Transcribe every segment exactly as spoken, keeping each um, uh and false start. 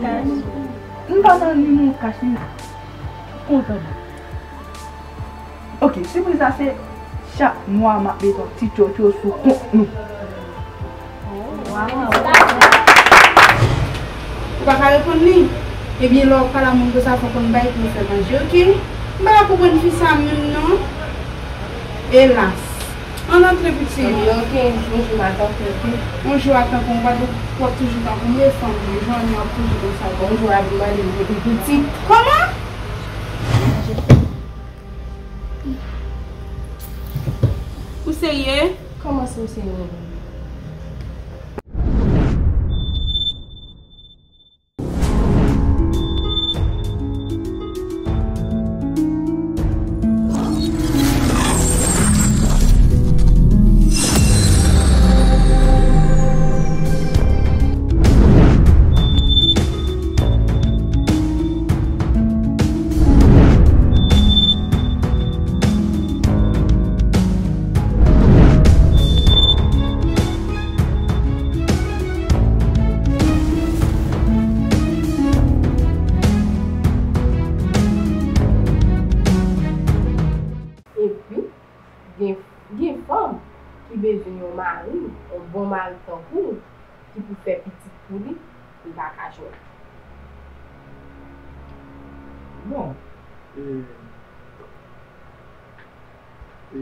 M pa nan ni moun kach ni kontan. Ok, sipriz la se chak mwa m ap mete yon ti tchotcho sou kont nou. Ou pa ka reponn li? Ebyen, lè w ap pale a moun konsa, fò w konn bay pou l fè manje, ok? M pa ka konprann fi sa menm, non. Elas. Ann antre, pitit. Ok, ok. Bonjou, matant, ok. Bonjou, atann, konn w ap toujou tankou m, e fanm, jan w ap toujou konsa. Bonjou, a vin mande m pou pitit. Kòman? Ou serye? Kòman si w serye? Epi, gen, gen fanm ki bezwen yon mari, yon bon mari tankou w, ki pou fè pitit pou li, li pa ka jwenn. Bon, e, e,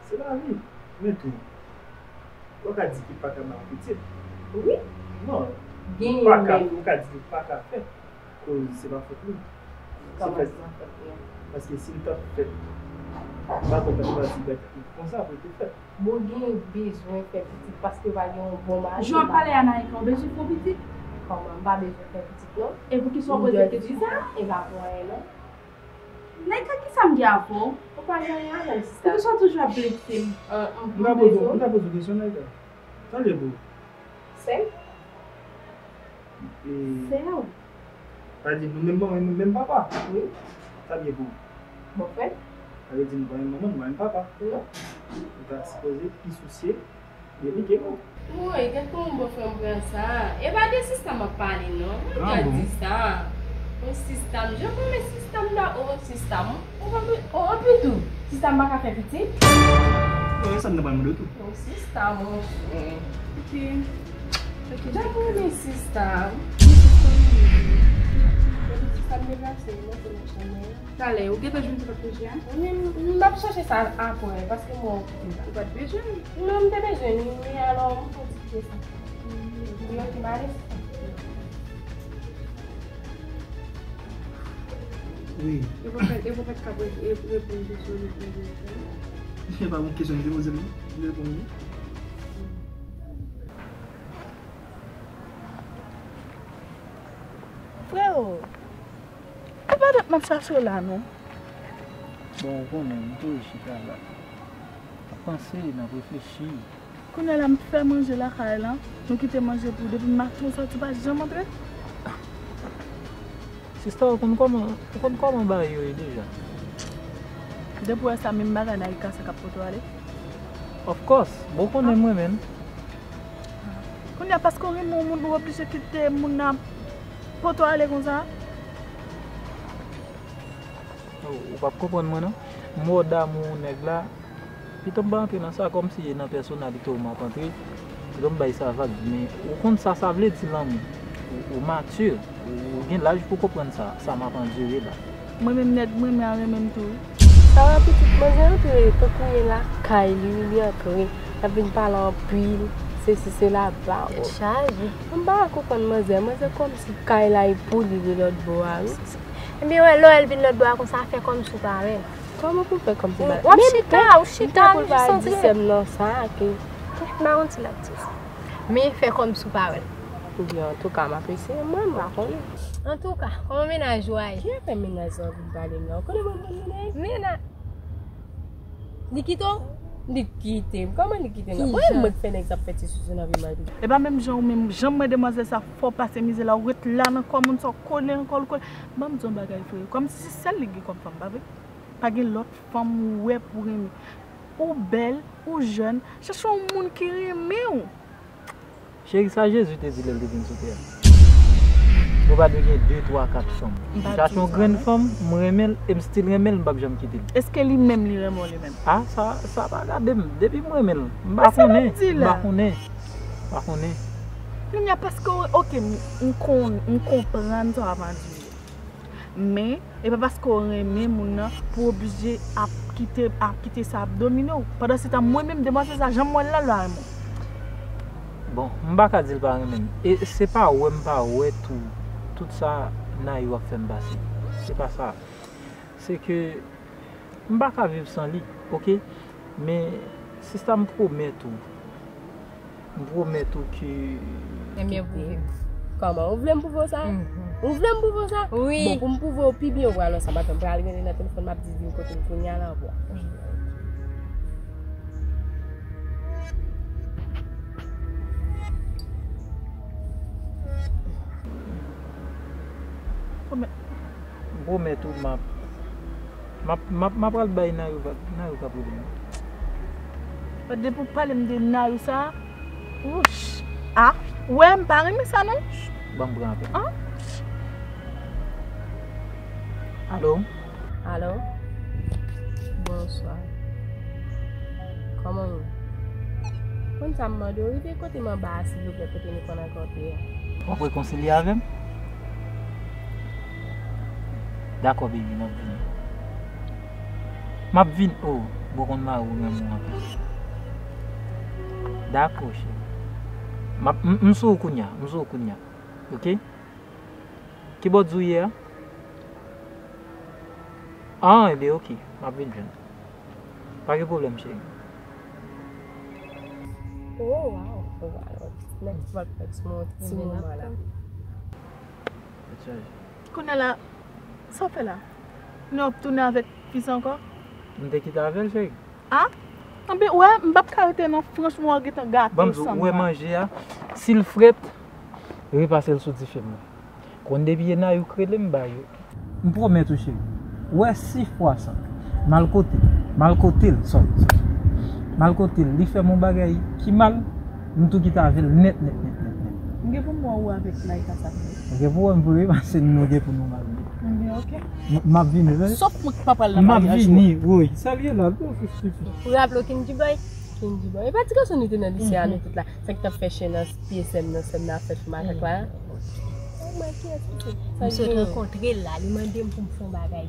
se lavi, men tou, ou pa ka di ki pa ka ba w pitit. Wi. Non, ou pa ka, ou ka di ki pa ka fè. Koz se pa fòt li. Se fèt. Paske si l t ap fèt, m pa kwè pèsonn pa t di bagay konsa pou l te fèt. Bon, gen bezwen fè pitit paske w pa gen yon bon mari. Jan w ap pale a Naïka, w bezwen fè yon pitit? Kòman, m pa bezwen fè pitit, non. E poukisa w poze kesyon sa? E pa pou anyen, non. Naïka, kisa m gen avè w? Ou pa gen anyen avè m, sista. Poukisa w toujou ap blese m? M ta poze w kesyon, Naïka. Tande pou. Sè? E sè w? Sa vle di nou menm manman, nou menm papa? Wi. Sa byen pou ou? Bòfrè? Sa vle di nou pa menm manman, nou pa menm papa? Non. Ou ta sipoze pi sousye de li ke mwen. Woy, gad kòman bòfrè m pran sa. E pa de sista m ap pale, non. Mwen ka di sa. Yon sista m, jan mwen men sista m la, o sista m. O, anpi tou, sista m pa ka fè pitit? Bon, e sa m te pral mande w tou. O, sista, monchè. Ok. Ok, jan pou mwen sista. Sista m deplase, monte nan chanm mwen. Talè, ou gentan jwenn sa w t ap chèche a? Wi, m, m ap chèche sa apre, paske mwen okipe la. Ou pa t bezwen l? Non, m te bezwen li, men alò, m fè yon ti kite sa. Li okipe ale. Wi. E pwofèt, e pwofèt k ap re-, e, reponn kesyon li poze yo. E pa bon kesyon li te poze m, non? Li reponn li. Freo, e pa dòt nap chache w la, non. Bon, ou konnen, m toujou chita la. N ap panse, n ap reflechi. Kounye a la m fè manje lakay la, nou kite manje pou depi maten sòti pa janm antre. Sista, ou konn kòman, ou konn kòman bagay yo ye deja. Depi w wè sa menm bagay nan Ika sa k ap pote w ale. Of course, bon konnen mwen menm. Kounye a paske w renmen yon moun ou oblije kite moun nan pote w ale konsa. Ou, ou p ap konprann mwen non. M wè w damou nèg la. Pito m pa antre nan sa, kòmsi e nan pèsonalite w m ap antre. Pito m bay sa vag, men ou konn sa sa vle di lanmou. Ou, ou mati, ou, ou gen laj pou konprann sa, sa m ap andire la. Mwen menm nèg mwen, men a renmen m tou wi. Sa va pitit, manzè antre, tankou e lakay li wi, li antre. L ap vin pale anpil, sesi sela, ba. Tèt chaje. M pa ka konprann manzè, manzè kòmsi kay la e pou li de lòt bò a wi. Ebyen wè, lè w wè l vin lòt bò a konsa, fè kòmsi w pa wè l. Kòman pou fè kòmsi w pa wè l? W ap chita, w chita, m santi. Di sè m nan sa, ke. M pa konn si l ap di sa. Men fè kòmsi w pa wè l. Ebyen, antouka, m ap eseye, mwen, m pa konnen. Antouka, kòman mennaj ou a ye? Ki afè mennaj sa w ap vin pale m la? Ou konnen mwen konn mennaj? Mennaj. Li kite w? Li kite m. Kòman li kite m nan? Ou wè mwen k fè nèg sa ap fè ti sousou nan vi m al pito. E pa menm jan ou menm, jan mwen demwazèl sa fè w pase mizè la, ou ret la nan kò moun sa, w kole ankò, l kole. Ban m di w yon bagay frè, kòmsi se sèl li gen kòm fanm, pa vre? Pa gen lòt fanm ou wè pou renmen. Ou bèl, ou jèn, chache yon moun ki renmen w. Cheri, sa Jezi te di lè l te vin sou tè a. Nou pa dwe gen de, twa, kat fanm. M chache yon grenn fanm, m renmen l, e m still renmen l, m p ap janm kite l. Èske li menm li renmen w li menm? A, sa, sa pa gade m. Depi m renmen l, m pa konnen. M pa konnen. M pa konnen. Kounye a, paske, oke, m, m kon-, m konprann sa w ap andire. Men, e pa paske w renmen moun nan, pou w oblije ap kite, ap kite sa ap domine w. Pandansetan, mwen menm, demwazèl sa, jan m wè l la, l pa renmen w. Bon, m pa ka di l pa renmen m. E se pa wè m pa wè tou, tout sa Nayou ap fè m pase. Se pa sa. Se ke m pa ka viv san li, oke? Men, sista, m pwomèt ou, m pwomèt ou ke... Ebyen, pwouve m. Kòman? Ou vle m pwouve w sa? Mhm. Ou vle m pwouve w sa? Wi. Bon, pou m pwouve w pi byen, ou pral wè sa maten, m pral rele nan telefòn, m ap di, vin kote m kounye a la, bwa. Pwomèt ou, m ap, m ap, m ap, m ap pral bay Nayou vag, Nayou ka pwouve m. Depi w pale m de Nayou sa, wouch. A, wè, m pa renmen sa non. Ban m pran apèl. An? Alo? Alo? Bonswa. Kòman w ye? Konn sa m mande w, rive kote m anba a, silvouplè, kote nou konn rankontre a. W ap rekonsilye avè m? Dakò, baby, m ap vini. M ap vin, oh, bon, konn mari w renmen w anpil. Dakò, cheri. M ap, m, m sou ou kounya, m sou ou kounya. Oke? Ki bò w di w ye a? Ah, ebyen, oke. M ap vin jwenn ou. Pa gen pwoblèm, cheri. Oh, wow. Oh, wow. Next podcast, mwen ti moman la. Kounye a la, sa w fè la? Nou ap tounen avèk fi sa ankò? M te kite avè l, cheri. A? Anben, wè, m p ap ka rete non, franchman, w gentan gate sanm. Ban m di w, ou wè manje a, si l frèt, repase l sou dife mwen. Konn depi e Nayou k rele m ba yo. M pwomèt ou, cheri. Ou wè, si fwa sa, m al kote l, m al kote l, sòt, sòt. M al kote l, li fè m yon bagay ki mal, m tou kite avè l nèt, nèt, nèt, nèt, nèt. M gen pou m wè ou avèk Laïka sa vre. M gen pou wè m vre, paske nou gen pou nou marye. Ebyen, oke. M, m ap vini, wi. Sòf mwen ki pa pral nan maryaj ou. M ap vini, wi. Sa l ye la, l pwofesif. Ou raple w Kenji Boy? Kenji Boy. E pa ti gason nou te nan lise a, nou tout la. Sa ki t ap fè chen nan pye sè m nan, sè m nan ap fè fè makak la. Oh my God, kiyès ki se? M sot rankontre l la, li mande m pou m fè yon bagay.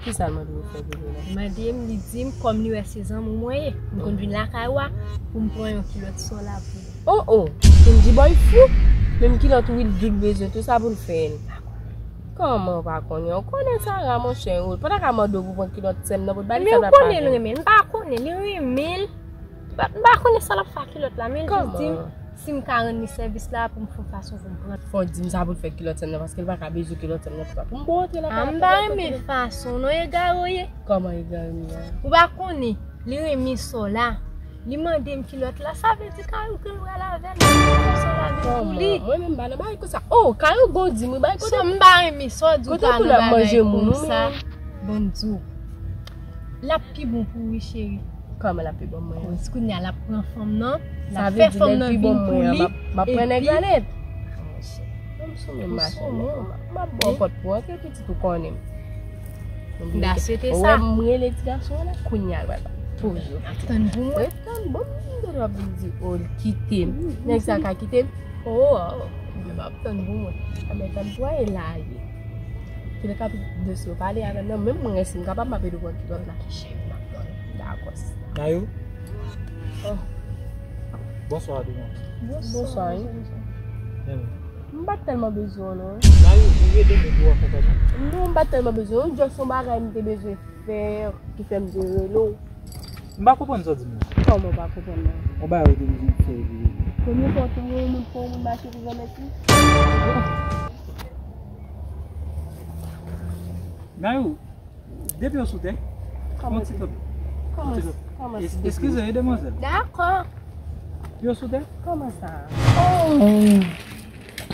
Kisa l mande w fè pou li la? Li mande m, li di m, kòm li wè se zanmi mwen ye, m konn vin lakay ou a, pou m pran yon kilòt sòla pou li. Oh, oh, Kenji Boy fou. Menm kilòt Wildoul bezwen, tout sa pou l fè l. Kòman w pa konnen? Ou konnen Sara, monchè, ou pa ta ka mande w pou pran kilòt sè m nan pou l ba li sa l pa konnen. Men ou konnen l renmen l, m pa konnen, li renmen l. M pa, m pa konnen sa l ap fè ak kilòt la, men l jis di m si m ka rann li sèvis la pou m fè yon fason pou m pran. Fò w di m sa pou l fè kilòt sè m nan, paske l pa ka bezwen kilòt sè m nan pou sa. Pou m bon antre lakay la. A, m pa renmen fason non, egare w ye. Kòman egare m ye a? Ou pa konnen, li renmen sòla. Li mande m kilòt la, sa vle di Kayou ke l pral avè l, li pral fè sòla vin pou li. Mwen menm m pa nan bagay konsa. Oh, Kayou bon di m wi, bay kote. Sò, m pa renmen sa w di w pa nan bagay konsa. Ban m di w. L ap pi bon pou ou wi, cheri. Kòman l ap pi bon mwen? Kounye a l ap pran fanm nan, l ap fè fanm nan vin pou li, m ap pran nèg la nèt. Monchè, m sou menm machin. M ap ba w kòd pou antre pitit ou konnen m. M ta swete sa. Ou wè m rele ti gason an la, kounye a l pral poze w. Ap tann pou mwen. Ret tann, bon, m te dwe ap vin di, oh, l kite m. Nèg sa ka kite m? Oh, oh, m ap tann pou mwen. A, men tann pou mwen, e la ye. Ki lè k ap dosye w pale avè m nan, menm mwen resi m kapab, m ap ede w pran kilòt la. Ki chèf m ap tann. Dakò, sista. Nayou? Oh. Bonswa, Adonis. Bonswa, wi. Bonswa. M pa t tèlman bezwen w non. Nayou, ou ede m epi w akonpanye m? Non, m pa t tèlman bezwen w. Just yon bagay m te bezwen fè, ki fè m te rele w. M pa konprann sa w di m nan. Kòman w pa konprann nan? Yon bagay ou te bezwen fè epi rele m. Premye fwa w te wè yon moun fè yon moun mache pou granmèt li? Nayou, depi w sou tè, yon ti lòt. Kòman sa? Kòman sa? Eskize, wi, demwazèl. Dakò. Depi w sou tè? Kòman sa? Oh!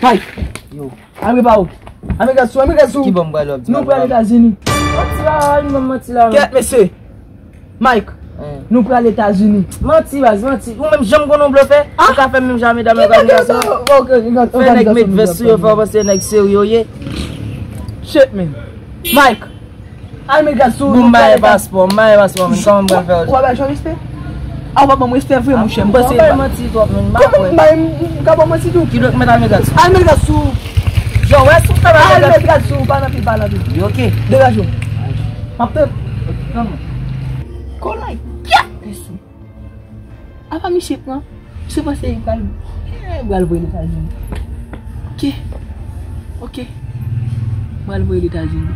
Mike! Yo. Ann prepare w. Ann met gaz sou, ann met gaz sou. Ki bò m pral wè ap di nou pral Etazini. Manti la, li menm manti la. Kèt, mesye. Mike. Nou pral Etazini. Manti, baz, manti. Ou menm janm konn yon blofè? Ou ka fè menm jan medam yo ka vin nan sa. Fè nèg met vès sou yo, fè yo panse nèg serye yo ye. Shit, man. Mike, al met gad sou. Bon, m bay paspò, m bay paspò, men kòman m pral fè? Ou pa bay Jean respè? A, ou pa ban m respè vre, monchè, m panse. Ou bay manti twòp, men m pa kwè. Kòman m bay, m ka ban manti tou? Kidonk, mèt al met gad sou. Al met gad sou. Jean, wè, sou fè al met gad sou, pa nan pil, pa nan pil. Wi, oke. Degaje w. M ap tann. Kòman? Kolay, kyak! Apa misye pran? Misye panse li pral, eh, pral voye l Etazini. Ok. Ok. Pral voye l Etazini.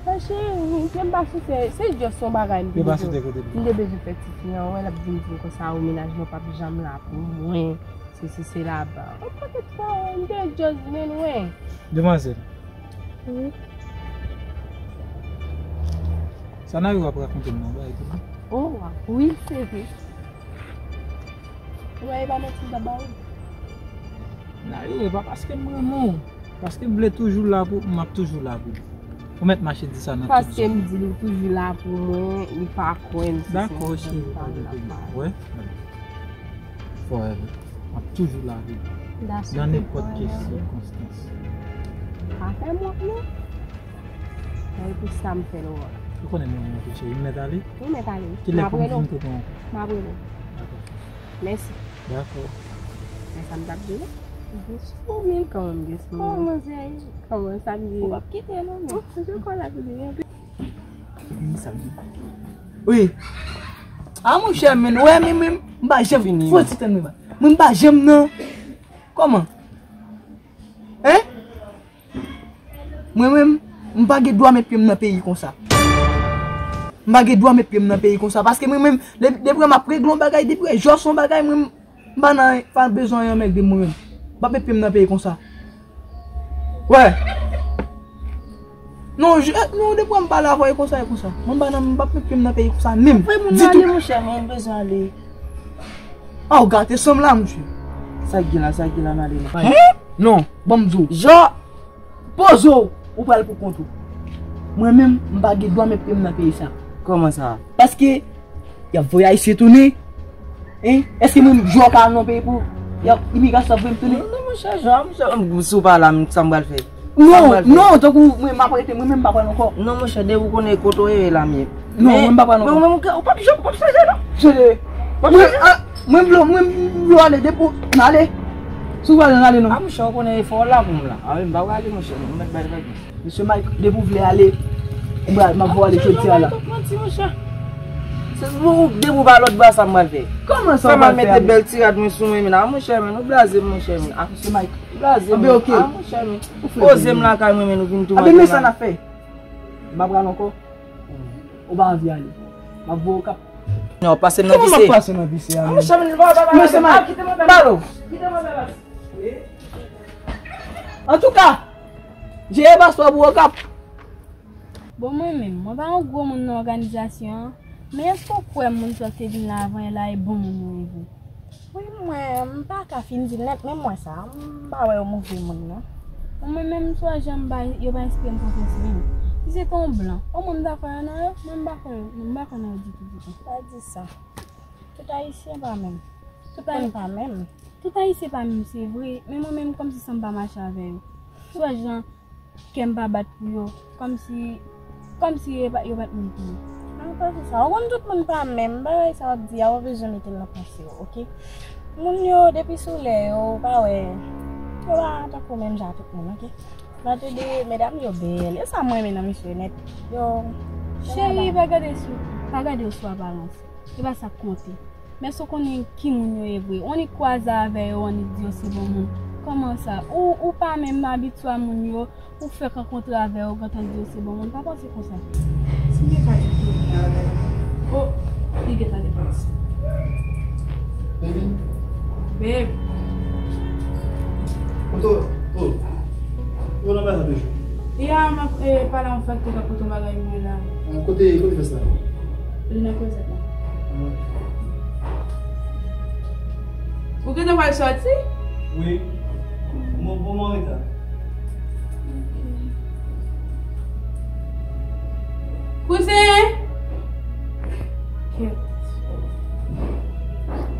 Monchè, m pa sou tè, se just yon bagay m te bezwen. M te bezwen fè ti fi an wè, l ap vin di m konsa, o, mennaj mwen p ap janm la pou mwen. Sesi, sela, ba. Yon pakèt pawòl, m te just vin wè. Demwazèl. Wi. Sa Nayou ap rakonte m nan, bagay tou. Oh, wi, se vre. Ou wè, e pa manti m t ap ba ou. Nayou, e pa paske m renmen w. Paske m vle toujou la pou, m ap toujou la pou ou. Ou mèt mache di sa nan tout zòn. Paske m di l ou toujou la pou mwen, li pa kwè m, si se yon sèl pawòl l ap pale. Dakò, cheri, pa gen pwoblèm. Wè, forever. M ap toujou la pou ou. Nan nenpòt ki sikonstans. Pa fè m wont non. E pou sa m fè l wè. Ou konnen mwen renmen w, cheri. M mèt ale? Ou mèt ale. Kilè pou m vin kote w ankò? M ap rele w. Dakò. Mèsi. Dakò. Men sa m t ap di w la. Ou menm kòman m gen sou mwen? Kòman sa m ye? Ou p ap kite non, men. Ou toujou kòlè pou li anpil. Wi. A, monchè, men, wè, men, men, m pa janm. Fini. Fò ti tann mwen, mwen, m pa janm nan. Kòman? Hein? Mwen menm, m pa gen dwa met pye m nan peyi konsa. M pa gen dwa met pye m nan peyi konsa. Paske mwen menm, de-, depi m ap regle yon bagay, depi jòs yon bagay, mwen, m pa nan, pa bezwen anyen anmède mwen menm. M p ap met pye m nan peyi konsa. Wè. Non, je, non, depi m pale avè w, e konsa, e konsa. Mwen, m pa nan, m p ap met pye m nan peyi konsa menm. Vre, moun nan ale, monchè, men m bezwen ale. A, w gate san m la, monchè. Sa k gen la, sa k gen la, m ale non. Hein? Non, ban m di w. Jan. Poze w, ou pral pou kont ou. Mwen menm, m pa gen dwa met pye m nan peyi sa. Kòman sa? Paske y ap voye Ayisyen tounen. Hein? Èske mwen menm, jwè w ka al nan peyi pou y ap imigrasyon ap voye m tounen? Non, non, monchè, Jan, monchè, m, si w pa la, m, sa m pral fè? Non, non, tankou mwen, m ap rete, mwen menm, m pa pral ankò. Non, monchè, depi w konnen kote w ye, la m ye. Non, mwen, m pa pral ankò. Men ou menm, ou p ap janm, ou p ap chanje, non. Chanje. Mwen, a, mwen vle, mwen vle ale depi w ale. Si w pral, n ale, non. A, monchè, ou konnen e fò w la pou m la. A, wi, m pa prale, monchè, non. M mèt bay vag. Mesye Mike, depi w vle ale, m pral, m ap voye w ale jodi a la. Tout manti, monchè. Se pou ou, depi w pa lòt bò, sa m pral fè? Kòman sa w pral fè? Sa m al mete bèl ti rad mwen sou mwen, men, a, monchè, men, ou blaze m, monchè, men. A, mesye Mike. Ou blaze m. A, monchè, men. Poze m lakay mwen, men, nou vin tou. Abe, men sa n ap fè. M pa pral ankò. Ou pa anvi ale. M ap voye w kap. Non, pase m nan pise. Kòman m ap pase nan pise a, men? Mesye Mike, balo. Antouka, jere paspò pou Okap. Bon, mwen menm, mwen pa yon gwo moun nan òganizasyon an, men èske w kwè moun sa w te vin la avan yè la e bon moun yo ye vre? Wi, mwen, m pa ka fin di l nèt, men m wè sa, m pa wè yo move moun, non. Bon, mwen menm, m swa jan m pa, yo pa enspire m konfyans menm. Si se te yon blan, omwen m ta kwè nan yo, men m pa kwè, m pa kwè nan yo ditou, ditou. Pa di sa. Tout Ayisyen pa menm. Tout Ayi-, pa menm. Tout Ayisyen pa menm, se vre. Men mwen menm, kòmsi san m pa mache avè yo. Swa jan kè m pa bat pou yo. Kòmsi, kòmsi yo pa, yo pa t moun pou mwen. An pa di sa. Ou konn tout moun pa menm. Bagay sa w ap di a, ou bezwen mete l nan panse w, oke? Moun yo, depi sou lè yo, ou pa wè. Yo pa tankou menm jan tout moun, oke? Mwen te di, medam yo bèl. E sa mwen renmen nan misye nèt. Yo, yo cheri, pa gade sou, pa gade yo sou aparans. E pa sa k konte. Men èske w konnen ki moun yo ye vre? W annik kwaze avè yo, w annik di yo se bon moun. Kòman sa? Ou, ou pa menm abitye a moun yo, ou fèk rankontre avè yo, w gentan di yo se bon moun. Pa panse konsa. Si m te ka di konnen avè yo. Oh, li gentan depanse. Baby. Babe. Kote w, oh. Ou nan bagay toujou? Ya, m ap, eh, pale yon fèk te ka pote yon bagay mwen la. Ah, kote, kote vès la? Li nan klozèt la. Ah. Ou gentan pral sòti? Wi. Bon, bon, mwen reta. Kouzen! Kèt.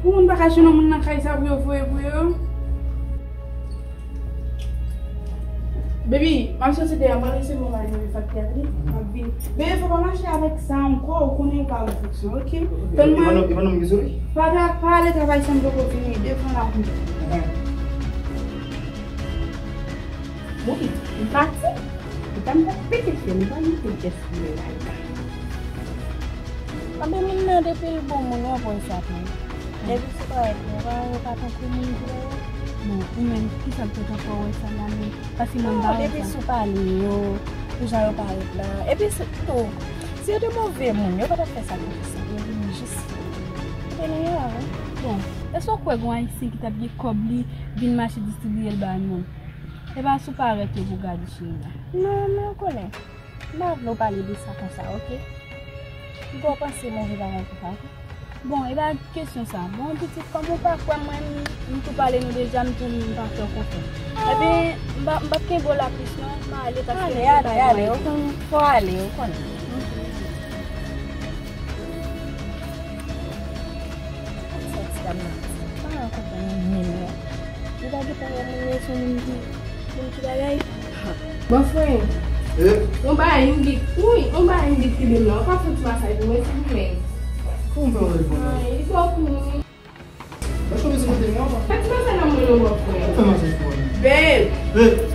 Pou moun pa ka jwenn yon moun nan kay sa pou yo voye pou yo. Baby, m ap soti deyò, m al resevwa yon bagay nan faktè a, wi. M ap vini. Bebe, fò pa mache avèk sa ankò, ou konnen ou pa an fonksyon, oke? Tann mwen. Epa nonm ki sou li? Pa, pa, pa ale travay san m poko fini, devan la pou mwen. Wi, m pati. Ou pa m pati pitit fi, m pa monte pyès pou mwen la. Anben moun nan depi l bon moun, w ap wè sa tou. Depi sou parèt yo, yo pa tankou moun vre. Bon, ou menm, kisa k fè w wè sa la menm? Paske mwen pa wè sa. Non, depi sou pale yo, pou jan yo parèt la. Epi se tou, si yo te move moun, yo pa t ap fè sa pou sa. Yo vin jis. Kote nou ye la, wi. Bon, èske w kwè gon ayisyen ki t ap gen kòb li vin mache distribiye l ba nou? E pa sou parèt yo pou gade cheri a. Non, men w konnen. M pa vle w pale de sa konsa, oke? M pa panse move bagay konsa, oke? Bon, e pa kesyon sa. Bon, pitit, kòm ou pa kwè mwen, m, m tou pale nou deja, m tou m pa fè w konfyans. Ebyen, m pa, m p ap kenbe w la plis non, m ale paske m gen bagay mwen. Ale, ale, ale, ou konn fò ale, ou konnen. Sa ti dam nan, pa konprann anyen non. Li pa gentan wè moun nan se yon moun ki, moun ki bagay. Bòfrè, yon bagay m gen, wi, yon bagay m gen kenbe m la. Ou ka fè yon ti masaj pou mwen, silvouplè? Kòman w fè wè l pou mwen? Ay, li twò kouri. Mwen chonje sou kote m nan, pa. Fè ti masaj la mwen non, bòfrè. Fè masaj pou mwen. Babe!